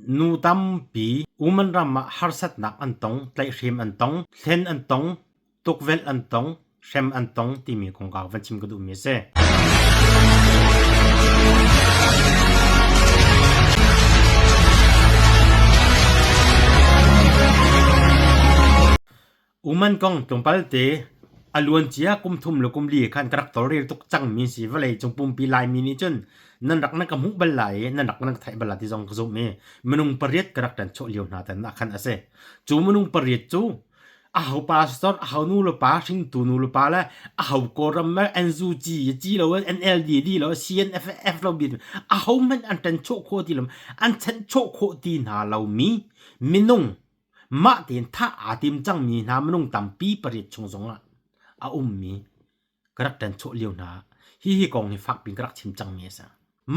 nu tampi Uman ram ah harsatnak an tong, tlaihhrem an tong, hlen an tong, tukvelh an tong, hrem an tong timi kongkau van chim ka duhmi a si. Uman kong tlawmpal te a luancia kum thum le kum li khan ka rak tawlrel tuk cangmi si vawlei cung pumpi Laimi nih cun nan rak nan ka hmuh bal lai i nan rak nan ka theih bal lai ti zong ka zumh i minung pariat ka rak ṭanchuah lio hna tan ah khan a si. Cu minung pariat cu aho pastor, aho nu le pa, hringtu nu le pa le aho Kawlram le NUG ci lo NLD di lo CNFF lo bi aho hmanh an ṭanchuah khawh ti lo an chanhchuah khawh ti hna lomi minung Mah tein thah aa tim cangmi hna minung tampi pariat chung zongah a ummi ka rak ṭanchuah lio hna ah hihi kong hi fakpi in ka rak chim cangmi a si.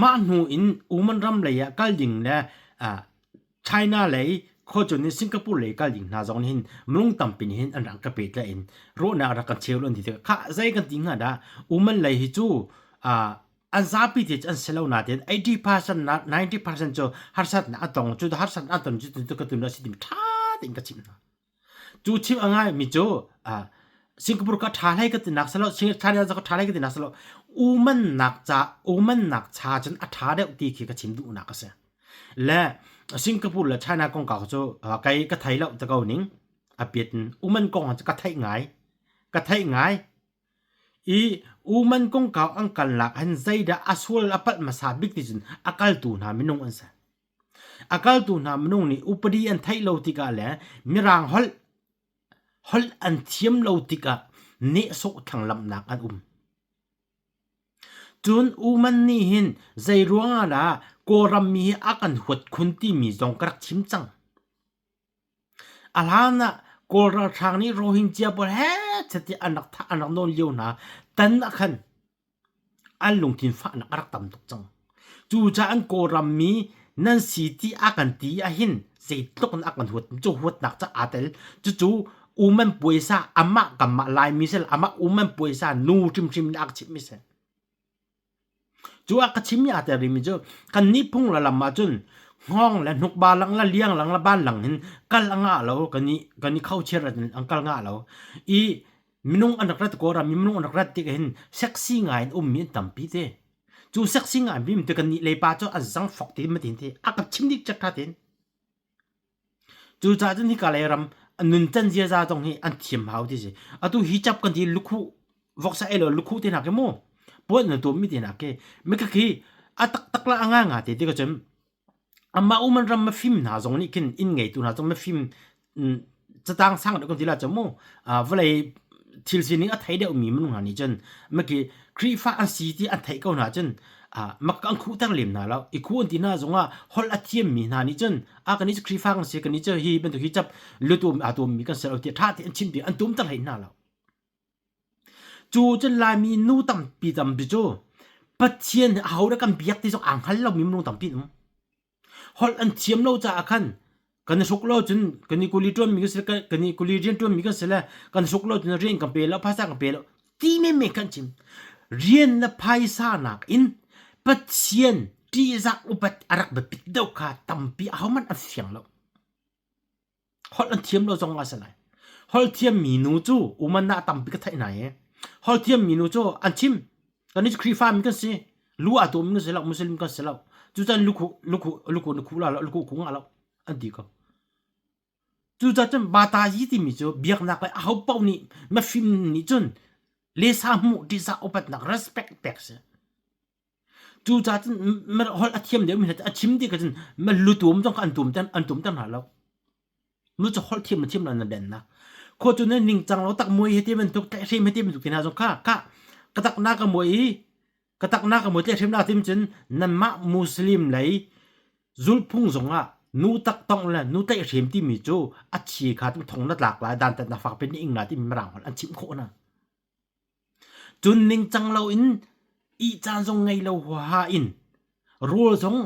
Mah hnu in Oman ram lei ah kal ding le China lei khuacun in Singapore lei kal ding hna zong nih hin minung tampi nih hin an rak ka pehtlaih in ruahnak rak kan cheu lo an ti tikah khah zei kan ti hnga dah Oman lei hi cu an zapi te cu an si lo nain 80% na 90% cu harsatnak a tong cu harsatnak a ton cu tu ka tun a si timi ṭha tein ka chimh hna. Cu chim a ngai mi cu Singapore ka ṭha hlei ka ti nak silo China ka ṭha hlei ka ti nak silo uman nak ca uman nak cha cun a ṭha deuh ti khi ka chim duhnak a si. Le Singapore le China kongkau cu kei ka thei lo te ko ning a piat in uman kong cu ka theih ngai ka theih ngai I uman kongkau an kalnak hin zeidah a sual a palh hmasa bik ti cun a kaltu hna minung an si. A kaltu hna minung nih upadi an theih lo tikah le Mirang holh holh an thiam lo tikah nehsawh thlanglamhnak an um. Cun uman nih hin zei ruangah dah Kawlram mi hi a kan huat khun timi zong ka rak chim cang. A hlan ah Kawl ralhrang nih Rohingya pawl hechet tiah an rak thah an rak nawn lio hna tan ah khan an lungthin fahnak a rak tam tuk cang. Cucaah an Kawlram mi nan si ti a kan ti ahhin zeitluk in a kan huat cu huatnak cu aa tel. Cucu uman puaisa amah kanmah Laimi sel amah uman puaisa nu hrimhrim nih a ka chimhmi si. Cu a ka chimmi aa tel rihmi cu kannih phung le lam ahcun hngawng le hnukba lang le liang lang le ban lang hin kal a ngah lo kan i kan i khochiar an an kal ngah lo i minung an rak rat Kawlram mi minung an rak rat tik hin sexy ngai in ummi an tampi te. Cu sexy ngai mi te kannih leipa cu an zang fok te matin te a ka chim dih cek tha ten. Cucaah cun hika lei ram nuncan ziaza zong hi an thiam hau ti si. Atu hi cap kan ti lukhuh voksa ei lo lukhuh te hna khi mu puan na tuammi te hna khi mikha khi a taktak la a nga nga te ti ka cun amah uman ram mafim hna zong nih khin inn ngeitu hna zong mafim catang sang deuh kan ti la cu mu vawlei thil sining a thei deuhmi minung hna nih cun maki Khrihfa an si ti an theih ko hna cun mak an khuhter lem hna lo i khu an ti hna zongah holh a thiammi hna nih cun a kan nih cu Khrihfa kan si kan nih cu hi bantuk hi cap lutum aa tuammi kan si lo tiah ṭha tein an chim an tumter hlei hna lo cu cun Laimi nu tampi tampi cu Pathian aho dah kan biak ti zong aa hngal lomi minung tampi an um Holh an thiam lo caah khan kan i hruk lo cun kan i kuli ṭuanmi kan si kan i kuli rian ṭuanmi kan si le kan hruk lo cun rian kan pe lo phaisa kan pe lo ti menmen khan chim. Rian le phaisa nakin Pathian ṭihzah upat a rak biapit deuh kha tampi ahohmanh an fiang lo. Holh an thiam lo zong ah a si lai. Holh thiammi nu cu uman ah tampi ka theih hna i holh thiammi nu cu an chim. Kan i Khrihfa mi kan si. Lu aa tuammi kan si lo, Muslim kan si lo. Cucan lukhu lukhu lukhu na khuh la lo, lukhu khu ngah lo an ti ko. Cucaah cun batayi timi cu biaknak le aho paoh nih mafim nih cun lesa hmuh ṭihzah upatnak respect pek si. Cucaah cun holh a thiam deuhmi hna cu a chim tik ahcun lutuam zong kha an tum an tumter hna lo. Nu cu holh thiam le thiam lo na dennak. Khua cu na ningcang lo tak muai he ti bantuk tlaihhrem he ti bantuk ti hna zong kha kha ka tak na ka muai i ka tak na ka muai tlaihhrem na tim cun nanmah Muslim lei zulphung zongah nu tak tong le nu tlaihhrem timi cu a thi kha thong na tlak lai dantat na fak pin ing la timi mirang holh an chimh khawh hna. Cun ningcang loin ih caan zong ngei lo huaha in rawl zong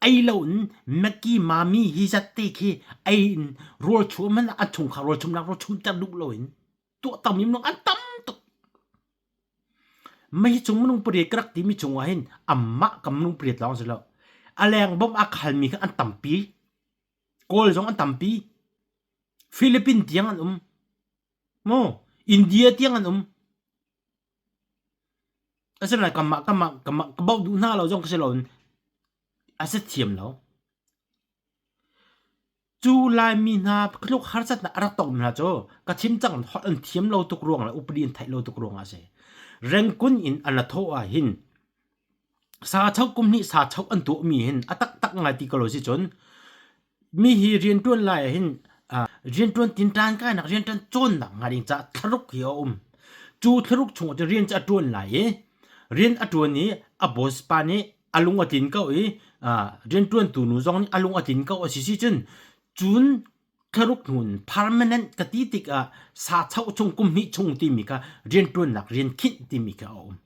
ei loin Maggi mami hi zat te khi ei in rawl chum hmanh ah an chungkhar rawl chumnak rawl chumter duh loin tuahtermi minung an tam tuk. Mei chung minung pariat ka rak timi chungah hin amah ka minung pariat lawng si lo. A leng bawmh a khalmi kha an tampi. Kawl zong an tampi. Philippine tiang an um. Maw India tiang an um. Asinain kanmah kanmah kanmah ka bauh duh hna lo zong ka si loin a si thiam lo. Cu Laimi hna tluk harsatnak a rak tongmi hna cu ka chim cang holh an thiam lo tuk ruang le upadi an theih lo tuk ruangah a si. Rengkun in an la thawh ah hin sacho kum hnih sacho an tuahmi hin a taktak ngai ti ko lo si cun mi hi rianṭuan lai ah hin rianṭuan tinṭan kainak rianṭuan cawnnak hnga ding caah thlaruk hi a um. Cu thlaruk chung ah cun rian cu a ṭuan lai i rian a ṭuan i a boss pa nih a lung a tlin ko i rianṭuantu nu zong nih a lung a tlin ko a si si cun cun thlaruk hnu in permanent ka ti tikah sa choh chung kum hnih chung timi kha rianṭuannak rian khinh timi kha a um.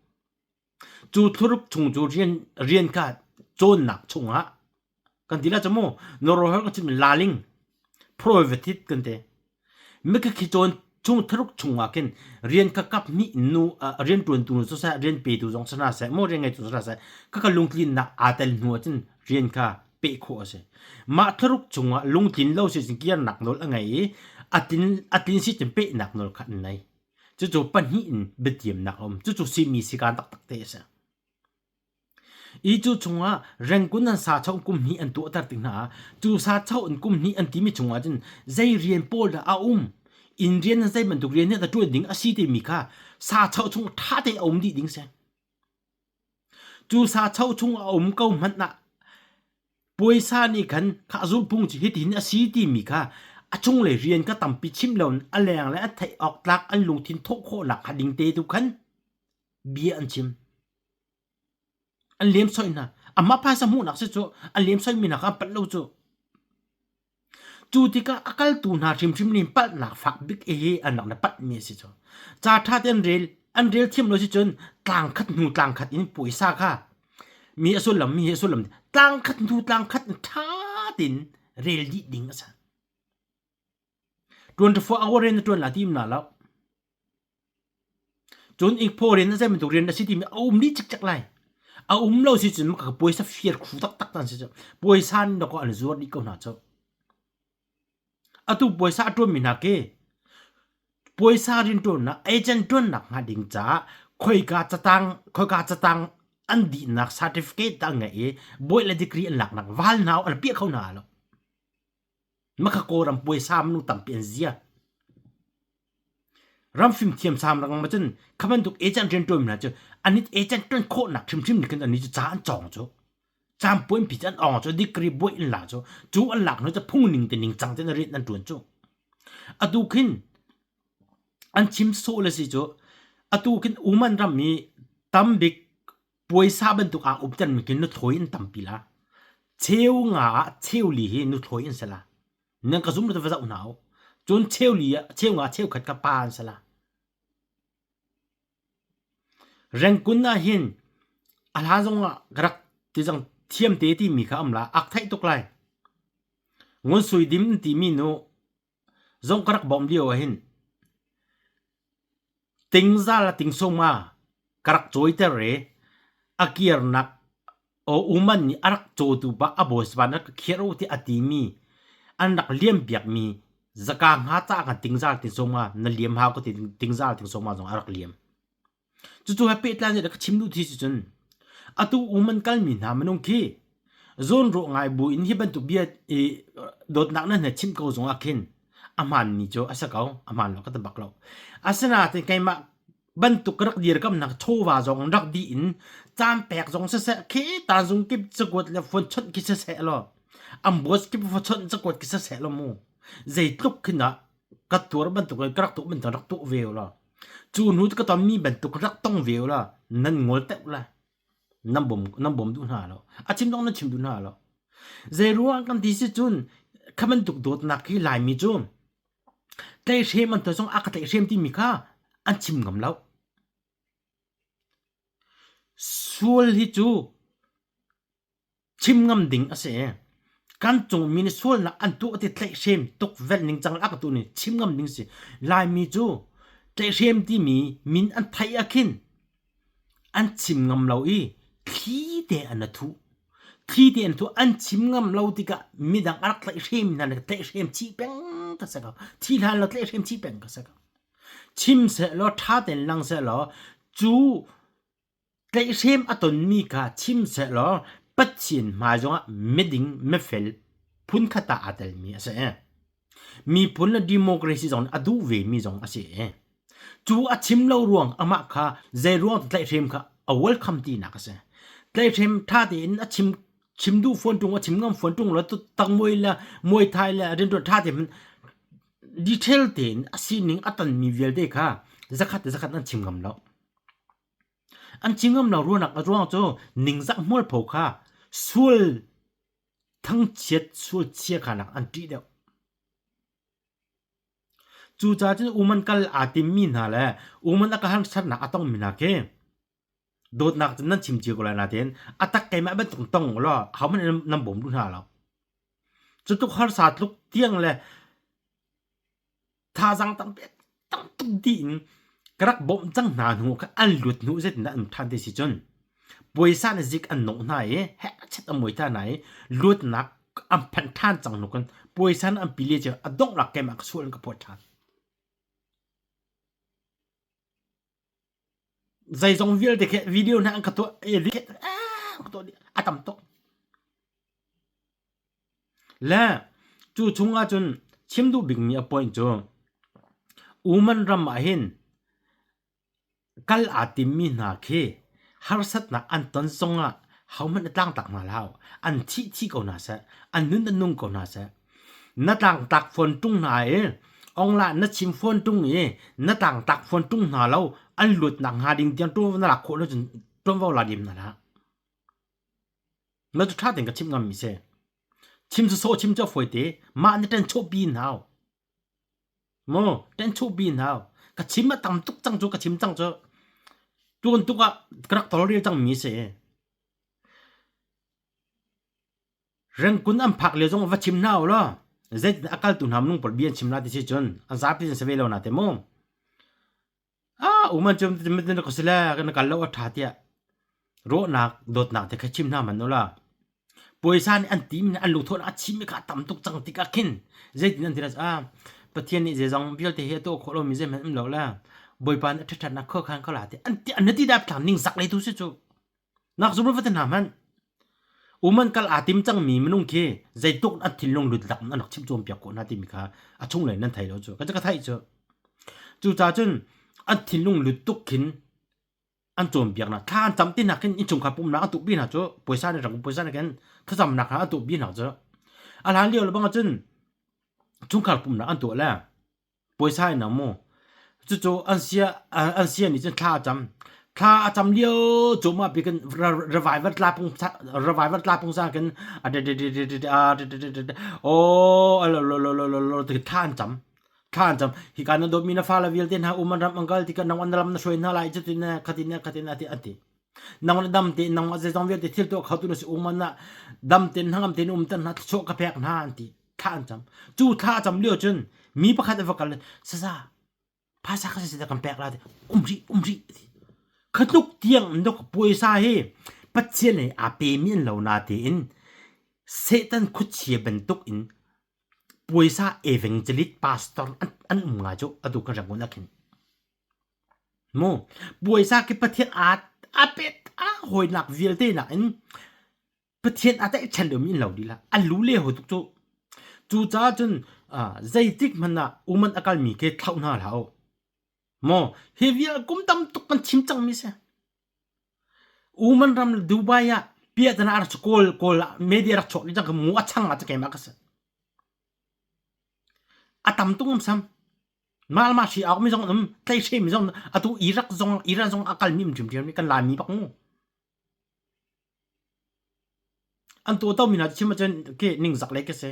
Cu thlaruk chung cu rian rian kha cawnnak chungah kan ti la cu mu Norway holh kan chim laling prohibited kan ti. Mikha cawn chung thlaruk chungah khin rian kha kap hnih nu rianṭuantu nu siseh rian petu zong si hna seh maw rian ngeitu si hna seh khakha lungtlinnak aa tel hnu ahcun rian kha peh khawh a si. Mah thlaruk chungah lungtlin lo si cun kirnak nawl a ngei i a tlin a tlin si cun pehnak nawl kha an nei. Cucu pahnih in biatiamnak a um. Cucu simi sikaan taktak te a si. I cu chungah Rangoon an sa cho kum hnih an tuahter tik hna ah cu sa cho in kum hnih an timi chungah cun zei rian pawl dah a um inn rian zei bantuk rian nih dah ṭuan ding a si timi kha sa cho chung ṭha tein a um dih ding si. Cu sa cho chung a um ko hmanh ah puaisa nih khan khah zulhphung cu hitin a si timi kha a chunglei rian kha tampi chim loin a leng le a theih awk tlak an lungthin thawh khawhnak kha ding te tu khan bia an chim. An lemsoi hna. Amah phaisa hmuhnak si cu an lemsoimi hna kha an palh lo cu. Cu tikah a kaltu hna hrimhrim nih palhnak fak bik hi an rak na palhmi a si cu. Ca ṭha te an rel, an rel thiam lo si cun tlang khat hnu tlang khat in puaisa kha mi a sullam mi hi a sullam tlang khat hnu tlang khat in ṭha tein rel dih ding a si. 24 hour in na ṭuan la ti na lo. Cun ikphaw rian na zei bantuk rian na si timi a um dih cikcek lai. A um lo si cun ka puaisa fir khu taktak tan si cu. Puaisa nih dawkaw an zuar dih ko hna cu. Atu puaisa a ṭuanmi hna khi puaisa rian ṭuannak agent ṭuannak hnga ding caah khoika catang khoika catang an dihnak certificate dah an ngeih i bawi le degree an laknak val hna an piah kho hna lo. Makha Kawlram puaisa minu tampi an zia. Ram fimthiam sam rang ma cun kha bantuk agent rianṭuan mi hna cu an i agent ṭuan khawhnak hrimhrim nih khin annih cu ca an cawng cu. Cam puan pi cu an awng cu degree buai in la cu cu an lak hnu cu phung ning te ning cang tein rian an ṭuan cu. Atu khin an chim sawh le si cu atu khin Uman ram i tambik puaisa bantuk aa umter mi khi nuthlawi in tampi la. Cheu nga ah cheu li hi nuthlawi in si la. Nan ka zum va zoh hna u. Cun cheu li ah cheu nga cheu khat ka pa an si la. Rengkun ah hin a hlan zong ah ka rak ti zong thiam te timi kha am la ak theih tuk lai. Ngun sui dim timi nu zong ka rak bawmh lio ah hin Tingzal a tingsawm ah ka rak cawiter i a kirnak Uman nih a rak cawtu pa a bawipa nih a ka khirh u tiah a timi an rak liampiakmi zaka hnga caah khan tingzal tingsawm ah na liam hau ka ti tingzal tingsawm ah zong a rak liam. Cucu he pehtlai nih ka chim duh ti si cun atu Uman kalmi hna minung khi zawnruah ngai bu in hi bantuk bia i dawtnak nan he chimh ko zong ah khin a hmaanmi cu a si ko a hmaan lo ka ti bak lo asinain keimah bantuk ka rak dirkamnak chawva zong rak dih in caan pek zong siseh khi tanzung kip cakuat le phone chawnh khi siseh law ambos kip phone chawnh cakuat khi siseh law mu zeitluk khin ah ka tuar bantuk ka rak tuah bantuk rak tuah ve law cu hnu ka tonmi bantuk rak tong ve law nan ngol teuh la nan bawm nan bawm duh hna lo a chim zong nan chim duh hna lo zei ruang kan ti si cun kha bantuk dawtnak hi laimi cu tlaihhrem an tuah zong a ka tlaihhrem timi kha an chim ngam lo sual hi cu chim ngam ding a si. Kan cung mi nih sualnak an tuah ti tlaihhrem tukvelh ningcang a ka tu nih chim ngam ding si. Laimi cu tlaihhrem timi min an theih ah khin an chim ngam lo i thli te an a thuh. Thli tein thu an chim ngam lo tikah midang a rak tlaihhrem hna le tlaihhrem chih peng ka si ko. Thi hlan lo tlaihhrem chih peng ka si ko. Chim seh law ṭha tein lang seh law cu tlaihhrem a tonmi kha chim seh law Pathian hmai zongah miding mifel phunkhat ah aa telmi a si. Miphun le democracy zong nih a duh vemi zong a si. Cu a chim lo ruang amah kha zei ruang tlaihhrem kha a welcome tinak a si. Tlaihhrem ṭha tein a chim chim duh fawn ṭung a chim ngam fawn ṭung lo tangmuai le muay thai le rianṭuan ṭha tein detail tein a sining a tonmi vialte kha zakhat zakhat an chim ngam lo. An chim ngam lo ruahnak a ruang cu ningzak hmualpho kha sual thangchiat sual chia kha nak an ṭih deuh. Cucaah cun uman kal aa timmi hna le uman a ka harsatnak a tongmi hna khi dawtnak cu nan chim cio ko lai nain a tak keimah bantuk tong law ahohmanh nan bawm duh hna lo. Cu tluk harsa tluk tiang le thazaang tampi tam tuk dih in ka rak bawmh cang hna hnu kha an lut hnu zeitindah an ṭhan ti si cun puaisa na zik an nawh hna i heh chet a muai ta hna i luatnak an phanh ṭhan cang hnu khan puaisa an pi le cu a donghnak keimah ka sual in ka phawt ṭhan. Zeizong vialte khi video hna an ka tuah ka tuah dih a tam tuk. Le cu chung ahcun chim duh bikmi a point cu Uman ram ah hin kal aa timmi hna khi harsatnak an ton zongah hohmanh na tlangtlak hna hlah u. An thih thi ko hna seh, an nun an nung ko hna seh. Na tlangtlak fawn ṭung hna i onglah na chim fawn ṭung i na tlangtlak fawn ṭung hna lo an luatnak hnga ding tiang ṭuanvo na lak khawh lo cun ṭuanvo la dim hna hlah. Na cu ṭha tein ka chimh ngammi si. Chim sawsawh chim cu a fawi te. Mah na ṭen chawhpi hau. Maw ṭen chawhpi hau. Ka chim a tam tuk cang cu ka chim cang cu. Tuan tuk ah ka rak tawlrel cangmi si. Rengkun an phak lio zong va chim hna u law zeitin a kaltu hna minung pawl bia an chim la ti si cun an zapi in si ve lo na te mu. Ah uman cu na ka si le na kal lo a ṭha tiah rawhnak dawtnak te kha chim hna hmanh u la. Puaisa nih an tim an lungthawhnak a chim mi kha a tam tuk cang tikah khin zeitin an ti ah Pathian nih zeizong vialte hi a tuah khawh lomi zeihmanh um lo le Bawipa nih a ṭhatnak khuakhan kho la ti an ti an ti dah ning zak le tu si cu. Nak zum va te hna hmanh. Uman kal aa tim cangmi minung khi zeitluk an thinlung lut lak an rak chim cawnpiak khawh hna timi kha a chunglei nan thei lo cu. Ka ka theih cu. Cucaah cun an thinlung lut tuk khin an cawnpiaknak thla an cam ti nak khin innchungkhar pumnak an tuhpi hna cu puaisa nih rak puaisa nih khin thlacamnak hna an tuhpi hna cu. A hlan lio le bang ahcun chungkhar pumnak an tuah le Puaisa in mu. Cucu an sia an sia nih cun thla a cam. Thla a cam lio cuahmah pi kan revival tla pung revival tla pung sa kan a de de de de de a de de de de oh lo lo lo lo lo lo ti thla an cam. Thla an cam. Hi ka na dawtmi na fale vialte hna um an ram an kal tikah nang an lam na hruai hna lai cutin khatin khatin ati ati. Nang na dam te nang zeizong vialte thil tuah kho tu na si um an dam ten hangam ten um tan hna thluachuah ka pek hna an ti. Thla an cam. Cu thla a cam lio cun mi pakhat a va kal saza phaisa ka si kan pek la ti um rih um rih ti. Khatluk tiang nok puaisa hi Pathian he aa pemi an lo na tiin Satan khuachia bantuk in puaisa evangelist pastor an, an um nga cu atu kan rangun ah khin. Mu puaisa khi Pathian aa a pet a hawinak vialte nak in Pathian a tlaihchan lomi in lo dih hlah. An lu le hawi tuk cu. Cucaah cun zeitik hmanh ah uman a kalmi khi thlauh hna hlah u. Maw hi vial kum tam tuk kan chim cangmi si. Uman ram Dubai ah piahtana a rak kawl kawl ah media rak chuak ni cang ka mu a chang ah keimah ka si. A tam tuk sam. Mal ma si awk mi zong um tlei hre mi zong atu Iraq zong Iran zong a kalmi um ṭhiamṭhiam ni kan Laimi bak mu. An tuahtomi hna cu chim ahcun khi ningzak lei khi si.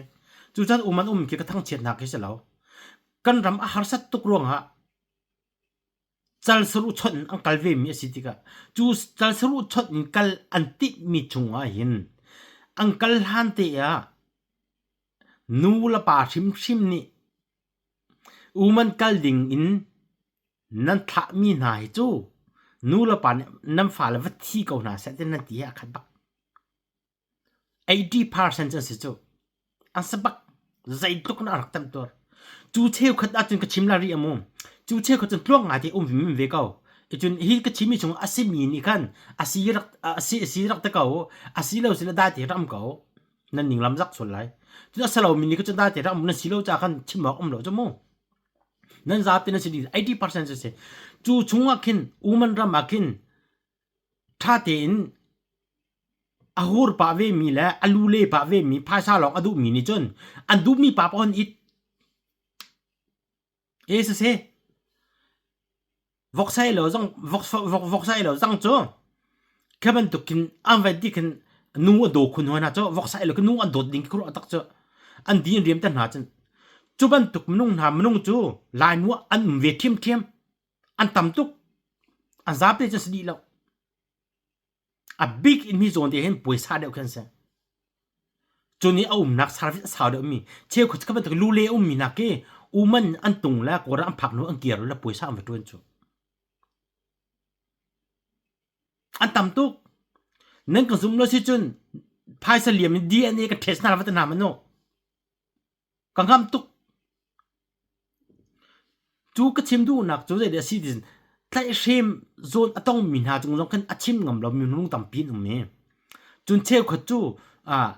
Cucaah um an um khi ka thangchiatnak khi si lo. Kan ram a harsat tuk ruangah cal saruh chawnh in an kal vemi a si tikah cu cal saruh chawnh in kal an timhmi chungah hin an kal hlan te ah nu le pa hrimhrim nih um an kal ding in Nan thlahmi hna hi cu nu le pa nih nan fale va thi ko hna seh ti nan ti hi a khat bak. 80% an si cu. An si bak. Zeitluk in a rak temtuar. Cu cheukhat ahcun ka chim la rih amu. Cu cheukhat cun tluang ngai te um vim ve ko. Icun hi ka chimmi chung a simi nih khan a si rak a si a si rak te ko. A si lo si le dai te ram ko. Nan ning lam zak sual lai. Cun a si lo mi nih cun dai te ram nan si lo ca khan chim awk um lo cu mu. Nan zapi nan si dih 80% si si. Cu chung ah khin uman ram ah khin ṭha tein a hur pah vemi le a lule pah vemi phaisa lawng a duhmi nih cun an duhmi pa paoh an it. E siseh voksa lo zong voksa lo zang cu kha bantuk khin an vai ti khin nu a daw khun hoi hna cu voksa lo nu an dawt ding khi khuaruah tak cu an di an riam te hna cun cu bantuk minung hna minung cu Lainu ah an um ve ṭhiamṭhiam an tam tuk an zapi cu si dih lo. A bik in hi zawn te hin puaisa deuh khi an si. Cu nih a umnak service a sau deuhmi cheukhat kha bantuk lule a ummi nak khi uman an tung le kawlram an phak hnu an kir le puaisa an va ṭuan cu. An tam tuk. Nan ka zum lo si cun phaisa liam in DNA ka test hna va te hna manu. Ka ngamh tuk. Cu ka chim duhnak cu zeidah a si ti tlaihhrem zawn a tongmi hna cung zong khan a chim ngam lomi minung tampi an um i cun cheukhat cu ah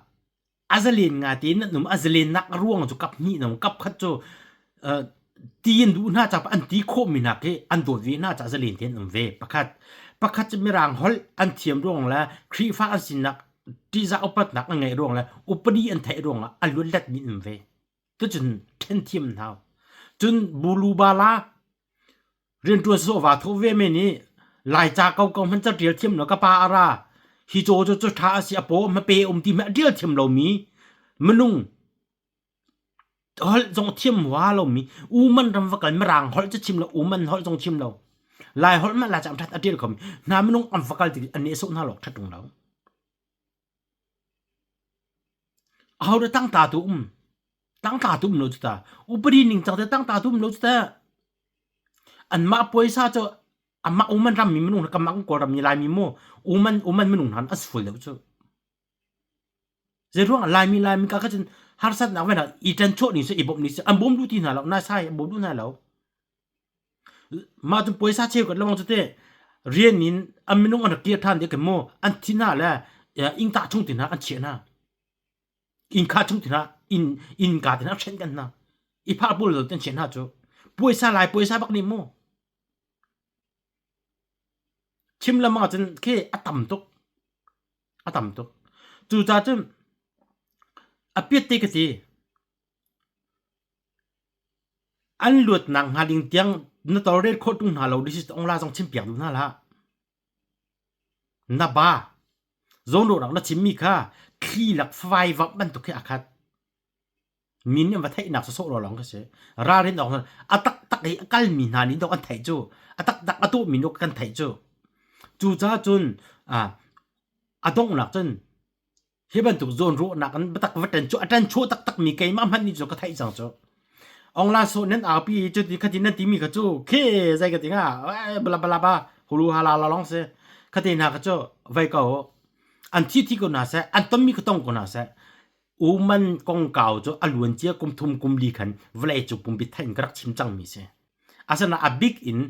a zalen nga tein an um a zalennak a ruang cu kap hnih an um kap khat cu uh, ti an duh hna caah an ti khawhmi hna khi an dawt ve hna caah zalen tein an um ve pakhat pakhat cu mirang holh an thiam ruang le Khrihfa an sinak ṭihzah upatnak an ngeih ruang le upadi an theih ruangah a luatletmi an um ve. Tucun ṭhen thiam an hau. Cun bulu bala rianṭuan sawh vaa thawh ve men i Laica ko ko hmanh ca ṭial thiam lo ka pa a ra hi caw cu cu ṭha a si a paw hmape um ti hmanh a ṭial thiam lomi minung holh zong thiam hua lomi uman ram va kal mirang holh cu chim lo uman holh zong chim lo lai holh mah lai cam ṭhat a ṭial khomi hna minung an va kal tik an nehsawh hna lawk ṭhat ṭung lo aho dah tangta tu um tangta tu um lo cu ta upadi ning cang te tangta tu um lo cu ta anmah puaisa cu amah uman rammi minung kamah kan kawlram ni laimi mu uman uman minung hna an sual deuh cu Zeiruangah Laimi Laimi ka kha cun harsatnak ve i ṭanchuah ni seh i bawmh ni seh an bawm duh ti hna lo naisai an bawm duh hna lo. Mah cu puaisa cheukhat lawng cu teh rian in an minung an rak kir ṭhan dih mu an thi hna le ingtah chung ti hna an chiah hna. Innka chung ti hna inn innka ti hna hren kan hna. I phah bul lo an chiah hna cu. Puaisa lai puaisa bak nih mu. Chim lengmang ahcun khi a tam tuk. A tam tuk. Cucaah cun a piat te ka ti. An luatnak hnga ding tiang na tawlrel khawh ṭung hna lo this is ong la zong chimpiak duh hna hlah. Na ba zawnruahnak na chimmi kha thli lak favai vamh bantuk khi aa khat. Min nih an va theihnak sawsawh lawlawng khi si. Ralrin awk a taktak i a kalmi hna nih dawh an theih cu. A taktak a tuahmi nih kan theih cu. Cucaah cun a donghnak cun hi bantuk zawnruahnak in biatak va ṭan cu a ṭan chuah taktakmi keimah hmanh nih cun ka theih cang cu. Ong La Saw nan aupi i cuti khati nan timi kha cu khi zei ka ti hnga bla bla ba hulu hala la long si khati hna kha cu vei ko an thi thi ko hna seh an tonmi kha tong ko hna seh Uman kongkau cu a luancia kum thum kum li khan vawlei cung pumpi theih in ka rak chim cangmi si. Asinain a bik in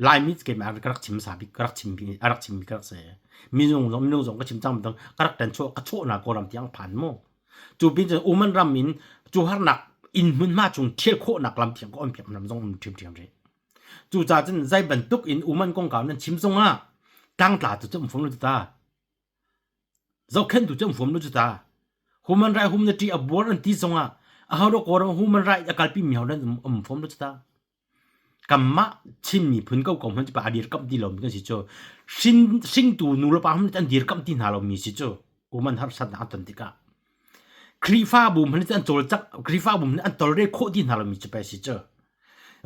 Laimi keimah ka rak chim hmasa bik ka rak chim a rak chimmi ka rak si. Minung zong minung zong ka chim cang bantuk ka rak ṭan chuah ka chuahnak Kawlram tiang phan mu. Cu pin cun Uman ram in cu harnak inn hmunhma chung ṭhial khawhnak lam tiang ka on piak lam zong um ṭhiamṭhiam rih. Cucaah cun zei bantuk in Uman kongkau nan chim zongah tlangtla tu cu um fom lo ta. Zohkhenhtu cu an fuam lo cu ta. Human right humanity a buar an ti zongah aho dah Kawlram human right a kalpi mi ho nan um, um fom lo cu ta. Kanmah Chin miphun ko ko hmanh cu pa a dirkamh ti lomi kan si cu. Hrin, hringtu nu le pa hmanh an dirkamh ti hna lomi si cu. Human harsatnak an ton tikah. Khrihfabu hmanh an cawlcangh, Khrihfabu hmanh an tolre khawh ti hna lomi cu pei si cu.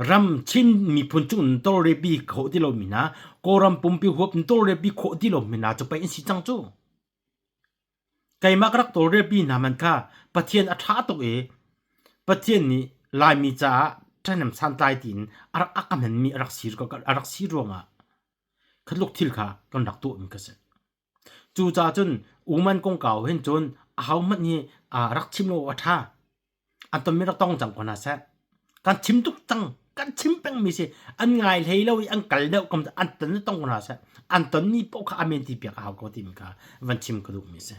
Ram Chin miphun cung in tolrepi khawh ti lomi hna, Kawlram pumpi huap in tolrepi khawh ti lomi hna cu pei an si cang cu. Keimah ka rak tawlrelpi hna hmanh kha Pathian a ṭha tuk i Pathian nih Laimi caah ṭhahnem santlai tiin a rak a ka hmanmi a rak si a rak si ruangah kha tluk thil kha kan rak tuahmi kha si. Cucaah cun uman kongkau hin cun Aho hmanh hi rak chim lo a ṭha. An tonmi rak tong cang ko hna seh. Kan chim tuk cang. Kan chim pengmi si. An ngai hlei lo i an kal deuh kam an ton tong ko hna seh. An tonmi paoh kha amen ti piak a hau ko timi kha van chim ka duhmi si.